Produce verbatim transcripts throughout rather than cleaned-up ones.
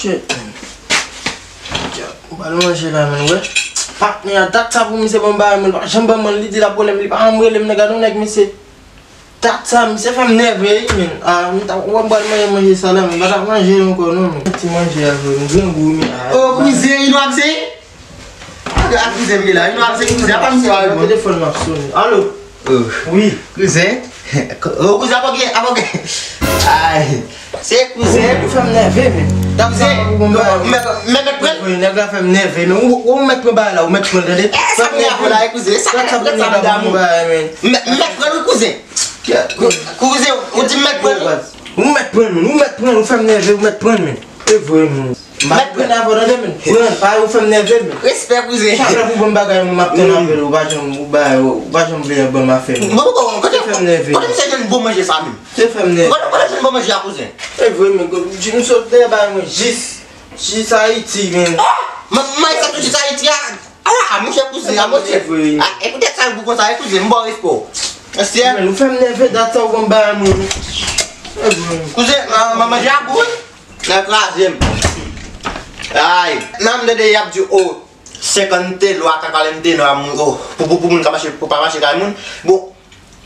Shit, man. Yo, m pral manje la, man, wè. Patnè a, dat sa pou misye ban m bagay, man, li pa janm ban m, man, li di l ap rele m, li pa janm rele m, nèg, gade yon nèg, misye. Dat sa, misye fè m nève, wi, man. Ah, m ta, wè, m pral manje, manje sa la, man, m pa t ap manje ankò, non, man. Ti manje a, vre, m grangou, man. Ah, oh, kouzen, Inno ap seye? Gade kouzen m gen la, Inno ap seye, kouzen, apa misye pa reponn? Telefòn m ap sonnen. Alo? Oh. Wi. Kouzen? Oh, kouzen, apa gen, apa gen? Ay, se kouzen. Ou fè m nève, men. Kouzen, ou mèt, mèt pran. Wi, nèg la fè m nève, men. Ou, ou mèt pran bagay la, ou mèt pran, tande. Eh, sa m gen avè w la, eh, kouzen. Sa, sa m gen avè w la, men. Mèt, mèt pran, wi, kouzen. Kouzen, ou di mèt pran. Ou mèt pran, men. Ou mèt pran, ou fè m nève, ou mèt pran, men. Se vre, men. Mèt pran avè w, tande, men. Pran, pa ou fè m nève, men. Respè, kouzen. Chak lè pou ban m bagay, mwen, m ap tann apèl ou, ou pa janm, ou ba, ou pa janm vle ban m afè, men. Mwen poko konnen kote, kote misye jwenn bon manje sa menm. Se fè m nève. Kote, kote jwenn bon manje a, kouzen? Se vre, men, m sot dèyè bagay mwen jis, jis Ayiti, men. Ah! Mwen, mwen sa tou jis Ayiti a. Ah, ah, monchè, kouzen, ah, monchè. Se vre. Ah, e poutèt sa, pou konsa, e kouzen, m ba w respè w. Mesye. Men, ou fè m nève, dat sa ou ban m bagay mwen. Se vre. Kouzen, man, man, manje a gou, wi. Nan kraze m. Ay, nan m tande y ap di, oh, senkante lwa, kakalente lwa, moun, oh, pou, pou, pou moun ka mache, pou pa mache kay moun. Bon,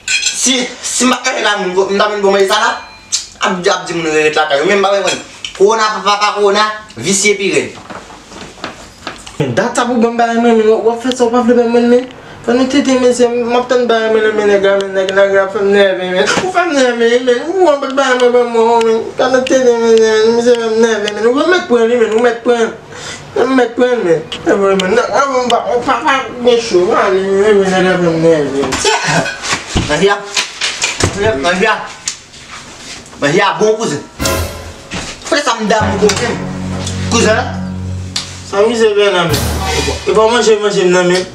si, si m ap mache kay moun, m ta vin bon manje sa la, ap di, ap di moun ret lakay yo. Men m pa konprann. Kowona, pa, pa, pa kowona, visye pi rèd. Men dat sa pou ban m bagay mwen, men w ap fè sa w pa vle ban mwen, men. Fò nou tete, mesye, m ap tann bagay mwen nan men nèg la, men nèg, nèg la fè m nève, men. Ou fè m nève, men. Ou wè bagay mwen ban mwen, men. Fò nou tete, men, men, misye fè m nève, men. Ou mèt pran li, men. Ou mèt pran. Ou mèt pran, men. E vre, men. Nan, nan, m pa, m pa, pa gen cho, pa ale, men, men, nèg la fè m nève. Mafya. Mafya. Manje a bon, kouzen. Frè sa m damou kouzen. Kouzen. Sa mizè bè nan men. E pa manje, manje m nan men.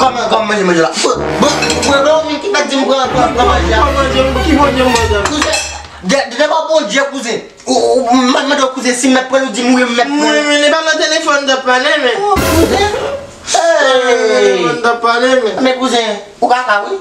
Ah, kòman, kòman manje, manje la? Bon, bon, bon, bon, men ki pa di m pran, pran, pran manje a. Pran manje m, ki Bondye m manje? Kouzen, de, de, de pa Bondye, kouzen. Ou, ou, m mande w, kouzen, si m mèt pran l, ou di m wi, m mèt pran l. Mwen, men, li pa nan telefòn, t ap pale, men. Oh, kouzen. Hey! Telefòn, t ap pale, men. Men, kouzen, ou kaka, wi.